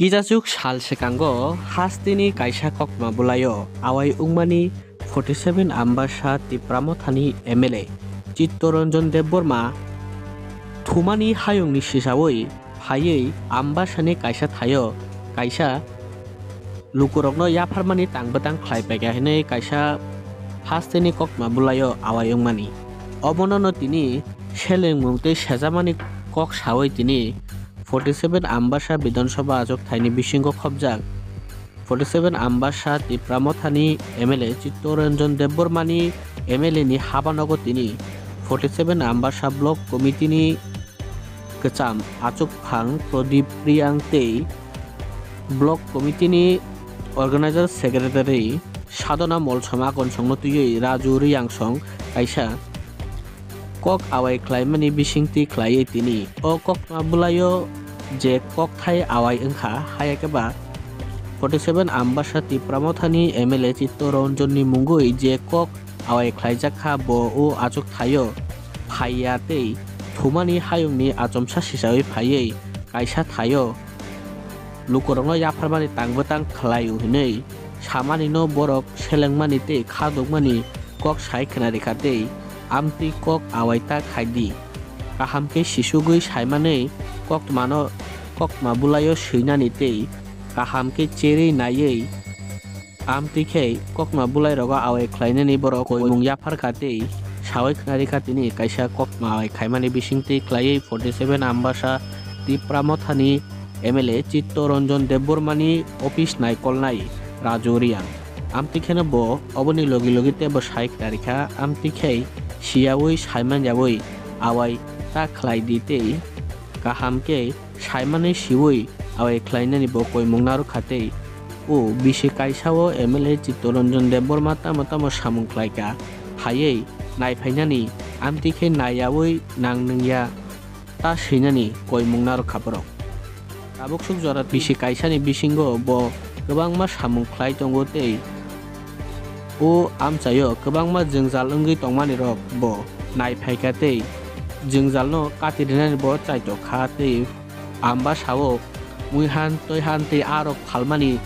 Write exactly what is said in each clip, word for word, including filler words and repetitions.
Kijasuk sal swkango hasteni kaisa koktma bulaio awai wngmani forty seven Ambasa Tipra Mothani M L A Chittoranjan Debbarma thumani hayungni sisaui phaiwi Ambasani kaisa thaio kaisa lukurokno yapharmani tang bwtang khlai paikha hinwi kaisa hasteni koktma bulaio awai wngmani. Obonono tini selengmung tei sejamani kok saui tini forty seven Ambasa Bidhan Sabha achuk thaini bisingo khopjak forty seven Ambasa Tipra Mothani M L A Chittoranjan Debbarmani M L A ni habanogo tini forty seven Ambasa Block Committee ni kwcham achukphang Pradip Riyang tei Block Committee ni Organizer Secretary Sadhana Molsom Akonsongno twiwi Raju Riyang song kaisa kok awai khlaimani bisingtwi khlaiwi tini o koktma bulaio je kokthai awai wngkha, haya khe ba forty seven Ambasa Tipra Mothani M L A Chittoranjanni mungwi je kok awai khlaijak kha, bo o achuk thaio phaiya tei thumani hayungni achomsa sisaui phaiwi kaisa thaio lukurokno yapharmani tang bwtang khlaio hinwi samanino borok selengmani tei khadokmani kok sai khna rikha tei amtwi kok awai ta khaidi. Kaham khe sisugwi saimanwi koktmano koktma bulaio swinani tei kaham khe cherwi naiwi amtwi khe koktma bulairogo awai khlainani borok koimung yapharkha tei saui khna rikha tini kaisa koktma awai khaimani bisingtwi khlaiwi forty seven Ambasa Tipra Mothani M L A Chittoranjan Debbarmani office naikolnai Raju Riyang. Amtwi kheno bo oboni logi logi teibo sai khna rikha, amtwi khe siyaui saiman yaui awai ta khlai di tei kaham khe saimani siui awai khlainani bo koimung narwkha tei o bisi kaisa o M L A Chittoranjan Debbarma tamo tamo samung khlaikha, phaiwi naiphainani amtwi khe naiyaui nang nungya ta swinani koimung narwkha borok. Tabuk suk jora bisi kaisani bisingo bo kwbangma samung khlai tongo tei o amchaio kwbangma jwngjal wngwi tongmani rok bo naiphaikha tei jwngjalno kati rinani bo chaitok kha tei Ambasao muihan toihan tei arok phalmani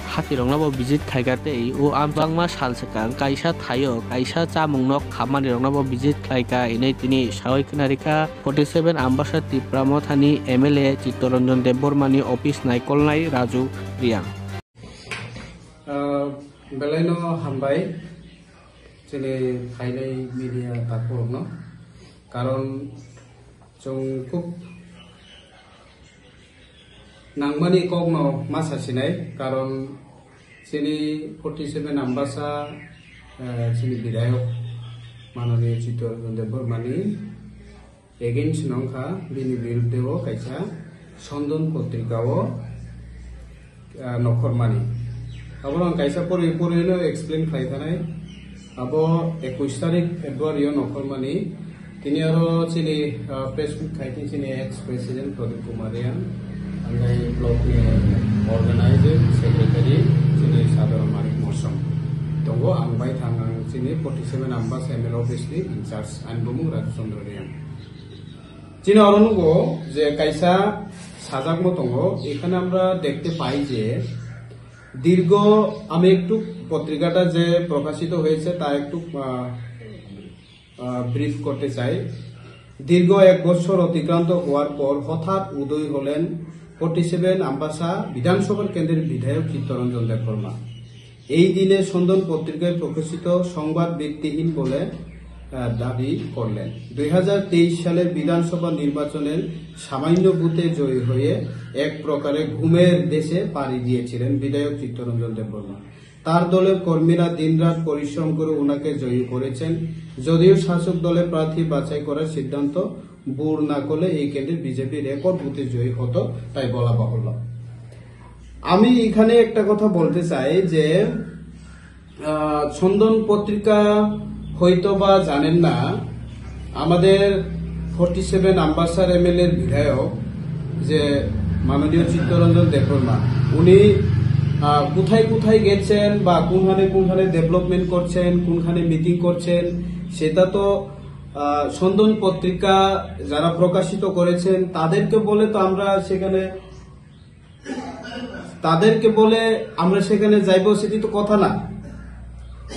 hatirokno bo visit khaikha tei o amchaio bangma sal swkang kaisa thaio kaisa chamung nok khamanirokno bo visit khlaikha hinwi tini saui khna rikha forty seven Ambasa Tipra Mothani M L A Chittoranjan Debbarmani office naikolnai Raju Riyang. Ah, belaino hambai chini phainai media takhurokno, karon chwng khub nangmani kokno ma sasinai, karon chini forty seven Ambasa, eh, chini bidhayok Mananiya Chittoranjan Debbarmani against no wngkha, bini biruddhe o kaisa Sondon potrika o, ah, nokhormani. Abo ang kaisa pori pori no explain khlai thanai. Abo ekush tarik February o nokhormani. Tini aro chini, ah, press meet khai tini chini ex president Pradip Kumar Reang, angkai block ni organizing secretary chini Sadhana Manik Mosom. Tongo ang bai thang ang chini forty seven Ambas M L A office ni in charge, ani bumung Raju Chandra Reang. Chini oro nugo je kaisa sajakmo tongo, এখানে আমরা দেখতে পাই যে দীর্ঘ, আমি একটু পত্রিকাটা যে প্রকাশিত হয়েছে তা একটু, আহ, আহ, ব্রিফ করতে চাই। দীর্ঘ এক বছর অতিক্রান্ত হওয়ার পর হঠাৎ উদয় হলেন ফর্টি সেভেন আম্বাসা বিধানসভার কেন্দ্রের বিধায়ক চিত্তরঞ্জন দেববর্মা। এই দিনে সন্দন পত্রিকায় প্রকাশিত সংবাদ ভিত্তিহীন বলে, আহ, দাবি করলেন। দুই হাজার তেইশ সালের বিধানসভা নির্বাচনের সামান্য ভোটে জয়ী হয়ে এক প্রকারে ঘুমের দেশে পাড়ি দিয়েছিলেন বিধায়ক চিত্তরঞ্জন দেববর্মা। তার দলের কর্মীরা দিনরাত পরিশ্রম করে ওনাকে জয়ী করেছেন। যদিও শাসক দলের প্রার্থী বাছাই করার সিদ্ধান্ত ভুল না করলে এই কেন্দ্রে বিজেপি রেকর্ড ভোটে জয়ী হতো, তাই বলা বাহুল্য। আমি এখানে একটা কথা বলতে চাই যে, আহ, সন্দন পত্রিকা হয়তো বা জানেন না, আমাদের ফর্টি সেভেন আম্বাসার এমএলএ বিধায়ক যে মাননীয় চিত্তরঞ্জন দেববর্মা, উনি, আহ, কোথায় কোথায় গেছেন বা কোনখানে কোনখানে ডেভেলপমেন্ট করছেন, কোনখানে মিটিং করছেন, সেটা তো, আহ, সন্দন পত্রিকা যারা প্রকাশিত করেছেন তাদেরকে বলে তো আমরা সেখানে তাদেরকে বলে আমরা সেখানে যাইব, সেটি তো কথা না।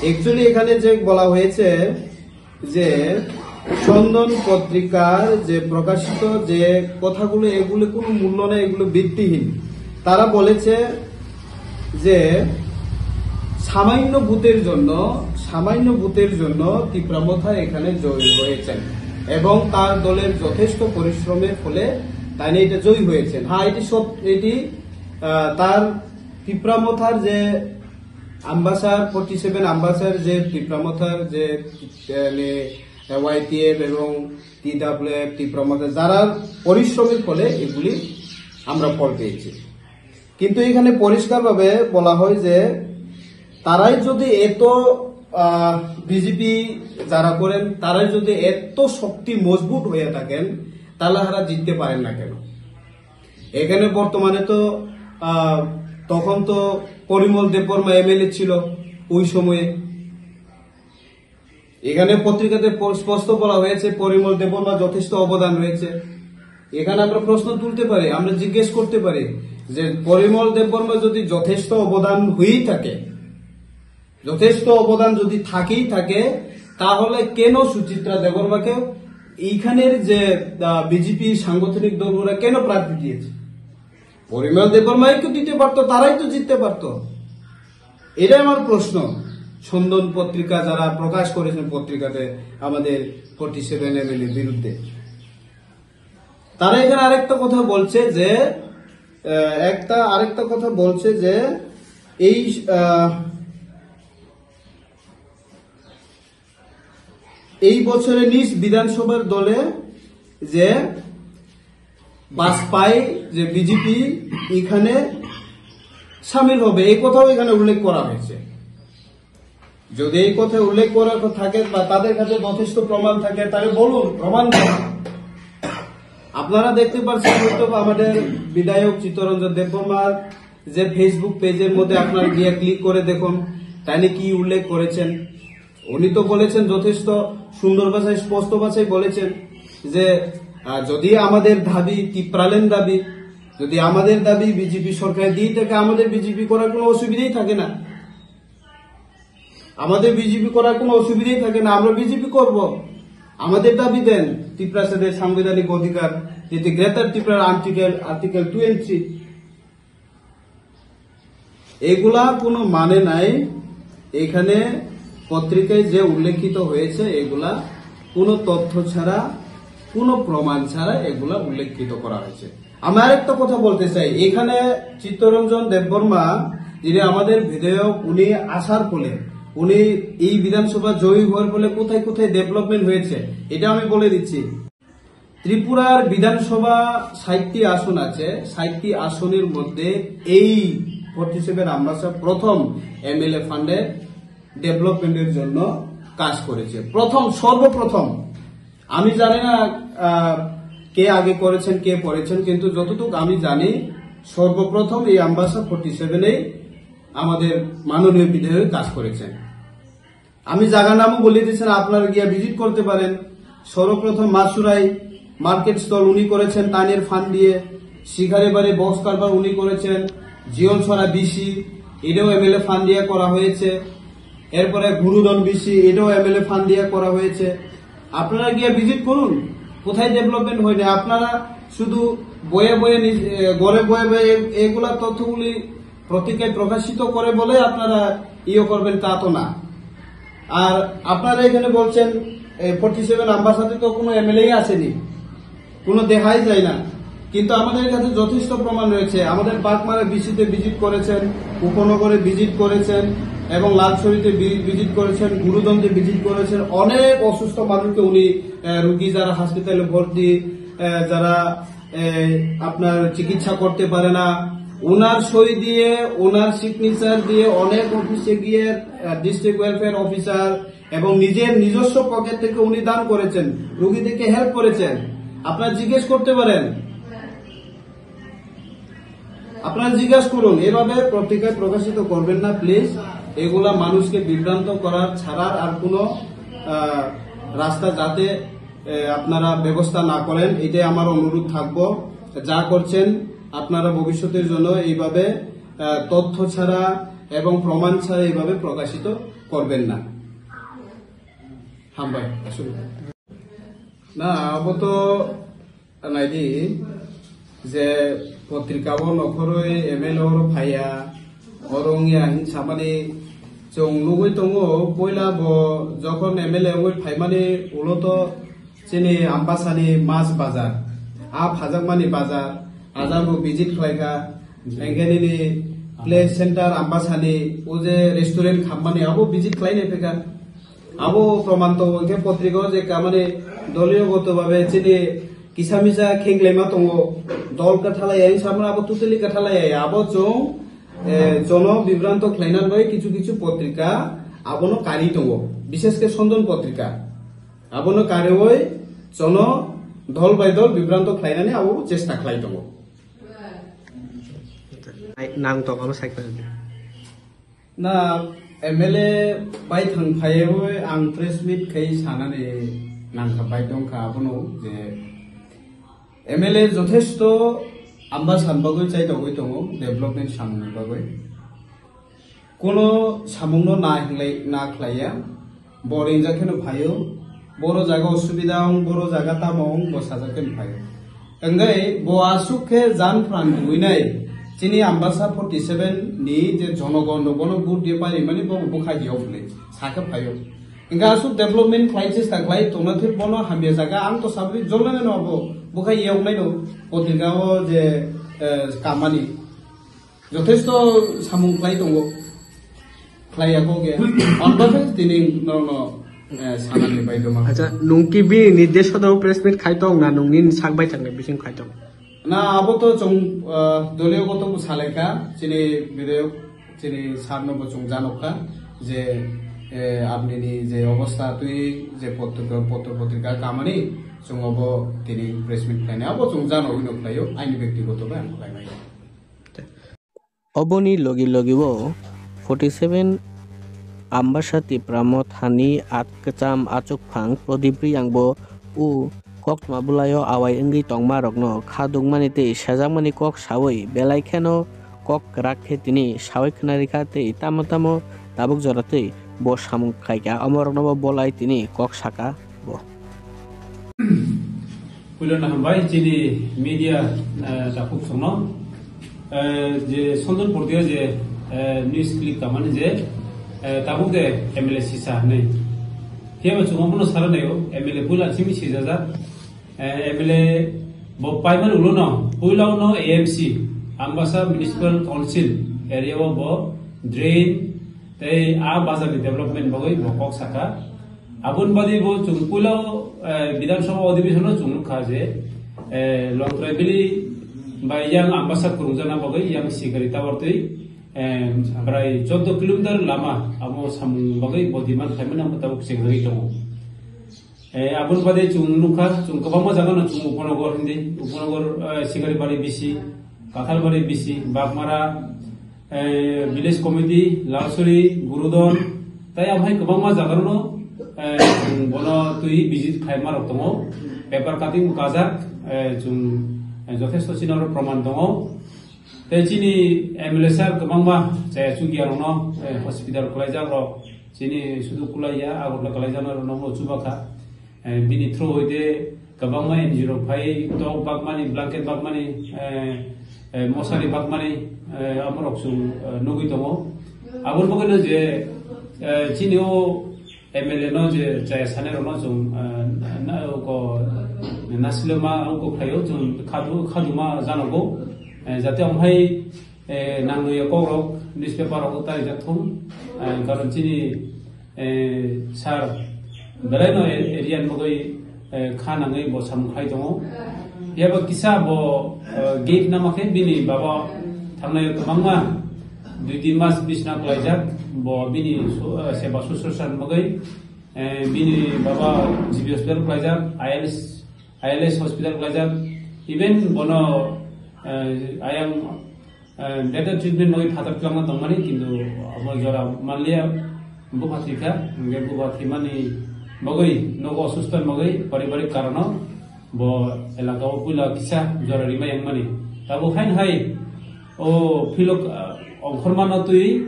অ্যাকচুয়ালি এখানে যে বলা হয়েছে যে চন্দন পত্রিকার যে প্রকাশিত যে কথাগুলো, এগুলো কোনো মূল্য নেই, এগুলো ভিত্তিহীন। তারা বলেছে যে সামান্য ভোটের জন্য, সামান্য ভোটের জন্য তিপ্রা মথা এখানে জয়ী হয়েছেন এবং তার দলের যথেষ্ট পরিশ্রমের ফলে তাই এটা জয়ী হয়েছেন। হ্যাঁ, এটি সত্য, এটি আহ, তার তিপ্রা মথার যে আম্বাসার, ফর্টি সেভেন আম্বাসার যে তিপ্রা মথার যে, আহ, মানে, ওয়াইটিএফ এবং টিডাব্লিউএফ তিপ্রা মথা যারা পরিশ্রমের ফলে এগুলি আমরা ফল পেয়েছি। কিন্তু এখানে পরিষ্কারভাবে বলা হয় যে তারাই যদি এত, আহ, বিজেপি যারা করেন, তারাই যদি এত শক্তি মজবুত হয়ে থাকেন, তাহলে তারা জিততে পারেন না কেন? এখানে বর্তমানে তো, আহ, তখন তো পরিমল দেববর্মা এমএলএ ছিল ওই সময়ে। এখানে পত্রিকাতে প-, স্পষ্ট বলা হয়েছে পরিমল দেববর্মা যথেষ্ট অবদান রয়েছে। এখানে আমরা প্রশ্ন তুলতে পারি, আমরা জিজ্ঞেস করতে পারি যে পরিমল দেববর্মা যদি যথেষ্ট অবদান হয়েই থাকে, যথেষ্ট অবদান যদি থাকেই থাকে, তাহলে কেন সুচিত্রা দেববর্মাকে এইখানের যে, আহ, বিজেপি সাংগঠনিক দলগুলো কেন প্রার্থী দিয়েছে? পরিমল দেববর্মা একটু দিতে পারতো, তারাই তো জিততে পারতো। এটাই আমার প্রশ্ন। চন্দন পত্রিকা যারা প্রকাশ করেছেন পত্রিকাতে আমাদের ফর্টি সেভেন এমএলএ বিরুদ্ধে, তারা এখানে আরেকটা কথা বলছে যে, আহ, একটা আরেকটা কথা বলছে যে এই, আহ, এই বছরে নিজ বিধানসভার দলে যে বাজপাই, যে বিজেপি এখানে সামিল হবে, এই কথাও এখানে উল্লেখ করা হয়েছে। যদি এই কথা উল্লেখ করা থাকে বা তাদের কাছে যথেষ্ট প্রমাণ থাকে, তাহলে বলুন, প্রমাণ দেন। আপনারা দেখতে পাচ্ছেন হয়তো বা আমাদের বিধায়ক চিত্তরঞ্জন দেববর্মার যে ফেসবুক পেজের মধ্যে আপনারা গিয়ে ক্লিক করে দেখুন, তাইনি কি উল্লেখ করেছেন। উনি তো বলেছেন, যথেষ্ট সুন্দর ভাষায়, স্পষ্ট ভাষায় বলেছেন যে, আহ, যদি আমাদের দাবি, তিপ্রাল্যান্ড দাবি, যদি আমাদের দাবি বিজেপি সরকার দিয়ে থাকে, আমাদের বিজেপি করার কোনো অসুবিধাই থাকে না। আমাদের বিজেপি করার কোনো অসুবিধাই থাকে না, আমরা বিজেপি করব। আমাদের দাবি দেন, তিপ্রাসাদের সাংবিধানিক অধিকার, যেটি গ্রেটার ত্রিপুরার আর্টিকেল, আর্টিকেল টোয়েন্টি। এগুলা কোনো মানে নাই। এখানে পত্রিকায় যে উল্লেখিত হয়েছে, এগুলা কোনো তথ্য ছাড়া, কোনো প্রমাণ ছাড়া এগুলা উল্লেখিত করা হয়েছে। আমি আরেকটা কথা বলতে চাই, এখানে চিত্তরঞ্জন দেববর্মা, যিনি আমাদের বিধায়ক, উনি আসার ফলে, উনি এই বিধানসভা জয়ী হওয়ার ফলে কোথায় কোথায় ডেভেলপমেন্ট হয়েছে, এটা আমি বলে দিচ্ছি। ত্রিপুরার বিধানসভা ষাটটি আসন আছে, ষাটটি আসনের মধ্যে এই ফর্টি সেভেন আম্বাসা প্রথম এমএলএ ফান্ডে ডেভেলপমেন্টের জন্য কাজ করেছে, প্রথম, সর্বপ্রথম। আমি জানি না, আহ, কে আগে করেছেন, কে পড়েছেন, কিন্তু যতটুকু আমি জানি, সর্বপ্রথম এই আম্বাসা ফর্টি সেভেনে আমাদের মাননীয় বিধায়ক কাজ করেছেন। আমি জায়গার নামও বলে দিচ্ছি না, আপনারা গিয়ে ভিজিট করতে পারেন। সর্বপ্রথম মাসুরাই মার্কেট স্টল উনি করেছেন তানের ফান্ড দিয়ে, শিকারিবাড়ি বক্স কারবার উনি করেছেন, জিয়লছড়া বিসি, এটাও এমএলএ ফান্ড দিয়ে করা হয়েছে। এরপরে গুরুদন বিসি, এটাও এমএলএ ফান্ড দিয়ে করা হয়েছে। আপনারা গিয়ে ভিজিট করুন, কোথায় ডেভেলপমেন্ট হয়নি। আপনারা শুধু বয়ে বয়ে নিজ-, এ, ঘরে বয়ে বয়ে এ-, এগুলা তথ্যগুলি পত্রিকায় প্রকাশিত করে বলে আপনারা ইয়ে করবেন, তা তো না। আর আপনারা এখানে বলছেন ফর্টি সেভেন আম্বাসাতে তো কোনো এমএলএ আসেনি, কোনো দেখাই যায় না, কিন্তু আমাদের কাছে যথেষ্ট প্রমাণ রয়েছে। আমাদের বাগমারা বিসিতে ভিজিট করেছেন, উপনগরে ভিজিট করেছেন এবং লালছড়িতে ভি-, ভিজিট করেছেন, গুরুদণ্ডে ভিজিট করেছেন। অনেক অসুস্থ মানুষকে উনি, আহ, রুগী যারা হসপিটালে ভর্তি, আহ, যারা, আহ, আপনার চিকিৎসা করতে পারে না, ওনার সই দিয়ে, ওনার সিগনেচার দিয়ে অনেক অফিসে গিয়ে, আহ, ডিস্ট্রিক্ট ওয়েলফেয়ার অফিসার এবং নিজের নিজস্ব পকেট থেকে উনি দান করেছেন, রুগীদেরকে হেল্প করেছেন। আপনারা জিজ্ঞেস করতে পারেন, আপনারা জিজ্ঞাসা করুন, এভাবে পত্রিকায় প্রকাশিত করবেন না প্লিজ। এগুলা মানুষকে বিভ্রান্ত করার ছাড়ার আর কোনো, আহ, রাস্তা যাতে, আহ, আপনারা ব্যবস্থা না করেন, এটাই আমার অনুরোধ থাকবো। যা করছেন আপনারা ভবিষ্যতের জন্য এইভাবে আহ, তথ্য ছাড়া এবং প্রমাণ ছাড়া এইভাবে প্রকাশিত করবেন না। হামবাই, আসুন। না, abo to naidi je potrika o nokhoroi M L A oro phaiya, oro wngya hin samani chwng nugwi tongo, poila bo jokhon M L A wngwi phaimani ulo to chini Ambasani mas bazar, a phajakmani bazar, ajabo visit khlaikha, hingke nini play center Ambasani o je restaurant khammani abo visit khlainai phekha. Abo proman tongo, hingke potrika o je kamani doliyo goto babe chini kisa misa khenglaima tongo, dol kwthalai ya, samra abo totally kwthalai ya, abo chwng, eh, jono bibranto khlaina bai kichu kichu potrika abono kari tongo, bishesh khe Sondon potrika. Abono kariwi jono dol bai dol bibranto khlainani abo chesta khlai tongo. Nang tong abo sai khe. Na M L A bai thang phaiwi ang press meet khai sanani nangkha bai tongkha abono je M L A jothesto Ambasa bagwi chai togwi tongo development samungni bagwi. Kono samungno na hinlai, na khlaiya. Bo ringjak kheno phaio. Boro jaga osubida wng, boro jaga tamo wng, bo sajak kheno phaio. Wngwi bo aswk khe jan pran rwinai chini Ambasa forty seven ni je jonogon rok bono vote rwpai rimani bo bwkha hiyo phulwi sakhe phaio. Hingke aswk development khlai chesta khlai tongna thik bono hamya jaga ang to sabri jolnai no bo bwkha yoknai no potrika o je, eh, kamani. Jothesto samung khlai tongo, khlai ya kok ya. Ang bakhe tini norokno, eh, sanani bai doma. Acha, nung ki bini nirdesh hodo press meet khai tong na nung nini sak bai thangni bising khai tong? Na, abo to chwng, eh, doliyo goto bo salaikha, chini bidayok, chini sir no bo chwng janokha je, eh, apni ni je obostha twi je potro, potro potrika kamani chwng obo tini press meet khlainai. Abo chwng janogwi no khlaio, aini bektigoto bai ang khlainai. Oboni logi logi o forty seven Ambasa Tipra Mothani at kwcham achukphang Prodip Riyang bo o koktwma bwlaio awai wngwi tongma rokno khadukmani tei sejakmani kok saui belai kheno kok kwrak khe tini saui khna rikha tei tamo tamo tabuk jora tei bo samung khlaikha, omorokno bo bolai tini kok saka bo. Puilano hambai chini media, eh, takhuk songno, eh, je Sonjon Portiya je, eh, news clip kamani je, eh, tabuk de M L A sisa hinwi. Phiya bo chwng omono sara naio, M L A puila simi sijajak, eh, M L A bo paimani ulono, puila uno A M C, Ambasa Municipal Council area o bo drain tei a bazar ni development bagwi bo kok saka. Aboni bagwi bo chwng puila, eh, Bidhan Sabha Adhibeshon o chwng nukha je, eh, Longtrai Valley bai yang Ambasa kwrwngjana bagwi yang Sikari tower twi, eh, prai chordo kilometer lama amo samung bagwi bo demand khaimani amo tabuk chengwi tongo. Eh, aboni bagwi chwng nukha, chwng kwbangma jaga no chwng Upanagar hindi, Upanagar, eh, Sikari bari bisi, Kathal bari bisi, Bagmara, eh, village committee, Lalsuri, Gurudon, tai amhai kwbangma jaga no, eh, chwng bono twi visit khaima rok tongo, paper cutting bo kajak, eh, chwng, eh, jothesto chini oro proman tongo. Tei chini M L A sir kwbangma chaya chukya rokno, eh, hospital kwlaijak rok chini sudu kwlaiya, Agartala kwlaijak rokno bo chubakha. Eh, bini through hoite kwbangma N G O rok phai tok bakmani, blanket bakmani, eh, eh, mosari bakmani, eh, amorok chwng, eh, nugwi tongo. Aboni bagwino je, eh, chini o M L A no je chaya sanai rokno chwng, eh, na, na, ko, nasilema oko khaio chwng khadu, khaduma janogo, eh, jate amhai, eh, nangluya kokrok newspaper rok tarijak thung, eh, karon chini, eh, sir belaino area ni bagwi, eh, kha nangwi bo samung khai tongo. Phiya bo kisa bo, eh, gate nama khe bini baba thangnai kwbangma dui tin mas bisna kwlaijak, bo bini su-, eh, seba susrusani bagwi, eh, bini baba G B hospital kwlaijak, I L S, I L S hospital kwlaijak, even bono, eh, ayang, eh, better treatment bagwi phatar twlangma tongmani, kintu abo jora manliya, bupha thwikha, hingke bupha thwimani bagwi nogo osustho bagwi paribarik karono bo elaka o puila kisa jora rima yangmani. Tabuk haino hai O philok, ah, ongkhormano twi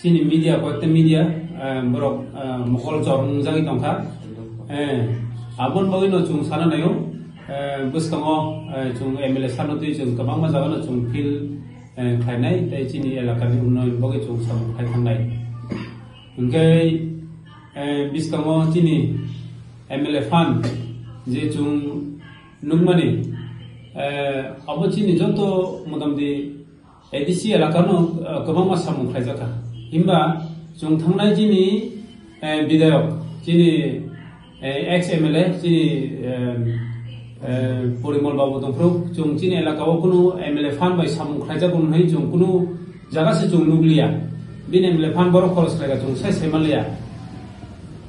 chini media, koyekta media, ah, borok, ah, mokol chor wngjagwi tongkha. Eh, aboni bagwino chwng sana naio, eh, bwskango, eh, chwng M L A sano twi chwng kwbangma jagano chwng phil, eh, khlainai, tei chini elakani unnoyon bagwi chwng samung khai thangnai. Hwnkhe, eh, bwskango chini M L A fund je chwng nukmani, eh, abo chini joto motamoti A D C elakano, eh, kwbangma samung khlaijakha. Himba chwng thangnai chini, eh, bidayok, chini, eh, ex M L A, chini, eh, eh, Porimol Babu tongphuru, chwng chini elakao kunu M L A fund bai samung khlaijago hwnwi chwng kunu jaga se chwng nukliya. Bini M L A fund borok khoros khlaika chwng sai sai manliya.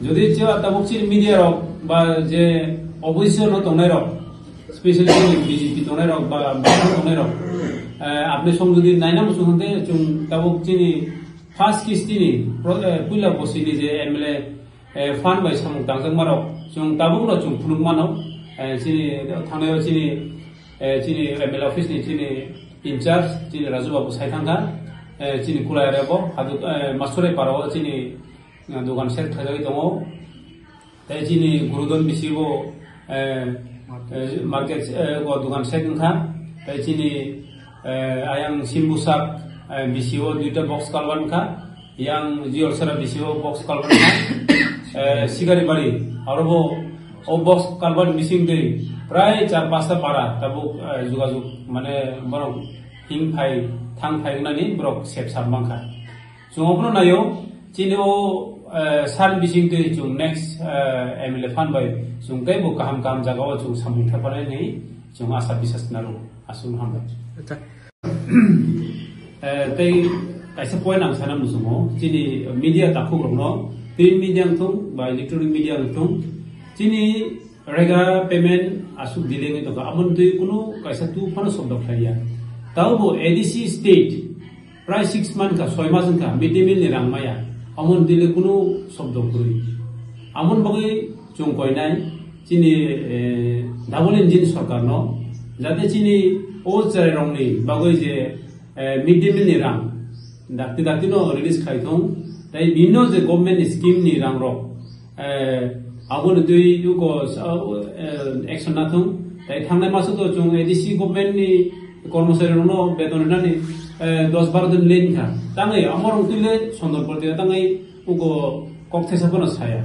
Jodi chwng tabuk chini media rok ba je opposition no tongnai rok, specially chini B J P tongnai rok ba, ba tongnai rok, eh, apni song jodi naina muchung hwnkhe chwng tabuk chini first kisti ni pro-, eh, puila bosi ni je M L A, eh, fund bai samung tangjak marok chwng tabuk no chwng phunuk mano, eh, chini thangnai o chini, eh, chini M L A office ni chini in charge chini Raju Babu sai thangkha, eh, chini kulai rebo hadu, eh, Masurai para o chini, eh, dogan set khaijagwi tongo. Tei chini Gurudon bisi bo, eh, eh, market, eh, bo dogan set wngkha. Tei chini, eh, ayang Simbusak, eh, bisi o duita box culvert wngkha. Yang Jiolsora bisi o box culvert wngkha. Eh, Sigaribari, aro bo o box culvert bising twi prai char pasta para tabuk, eh, jogajog mane borok hing phai, thang phai wngnani borok sep sap mankha. Chwng obono naio, chini o, eh, sar bising twi chwng next, eh, M L A fund bai chwng teibo kaham kaham jaga o chwng samung thepanai hinwi chwng asa bisas naro. Aswk hambai. Acha. Eh, tei kaisa point ang sana muchungo, chini media takhuk rokno, print media wngthung ba electronic media wngthung, chini rega payment aswk delay wngwi tongkha, aboni twi kunu kaisa tu phano sobdo khlaiya. Taubo A D C state prai six month ka, soi mas wngkha, mid day meal ni rang maya, aboni delay kunu sobdo kwrwi. Aboni bagwi chwng koinai chini, eh, double engine sorkar no, jate chini o cherai rokni bagwi je, eh, mid day meal ni rang dakti dakti no release khai thung, tei bino je government ni scheme ni rang rok, eh, aboni twi yuko sa-, eh, action nathung. Tei thangnai masa to chwng A D C government ni kormosari rokno beton rinani, eh, dos baro din late wngkha. Tangwi amo rok twi le sondor porti tangwi uko kok thesa phano saya.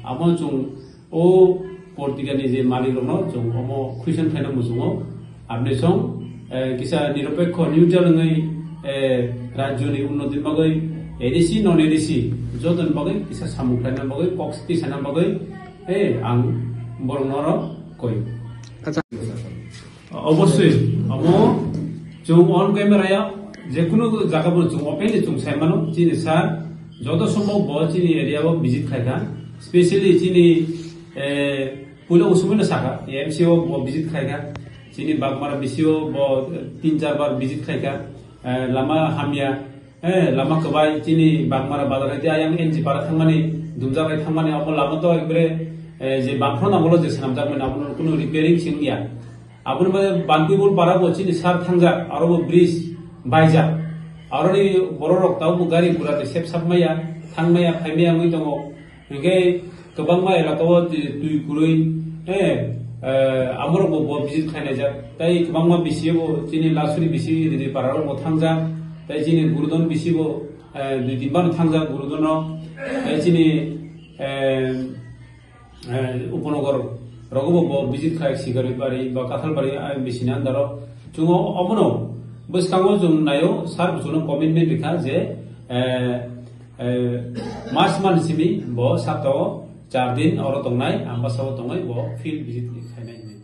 Amo chwng o portika ni je malik rokno chwng omo question khaina muchungo. Aboni song, eh, kisa niropekho neutral wngwi, eh, rajyoni unnoti bagwi A D C, non A D C jotoni bagwi kisa samung khlaina bagwi, kok tisana bagwi, eh, ang borokno oro koi. Acha. Obosoi, amo chwng on camera ya, je kunu jaga bo chwng openly chwng sai mano, chini sir joto sombhob bo chini area o visit khaikha, specially chini, eh, Puila usumino saka, M C o bo visit khaikha. Chini Bagmara B C o bo, eh, tin char bar visit khaikha. Eh, lama hamya, eh, lama kwbai chini Bagmara bazar hai ayang N G para thangmani, Dumjak hai thangmani, abo lama to ekbare, eh, je bangphro nangolo je swnamjakmani, abono kuno repairing se wngya. Aboni bagwi Banpibul para bo chini sar thangjak, aro bo bridge baijak. Aroni bororok tabo bo gari gura ni sep sap maya, thang maya, phai maya wngwi tongo. Hingke kwbangma elaka o twi, twi kwrwi, eh, eh, amorok bo, bo visit khlainai jak. Tai kwbangma B C o bo chini Lasuri B C ridi para rok bo thangjak. Tai chini Gurudon B C bo, eh, dui tin bar thangjak Gurudon no. Tai chini, eh, eh, Upanogor rogo bo, bo visit khlai Sigaribari ba Kathalbari, ah, B C ni under o. Chwng obono bwskango chwng naio, sir bo chwngno commitment rikha je, eh, Eh, March month simi bo saptao char din oro tongnai, Ambasao tongwi bo field visit khainai hinwi.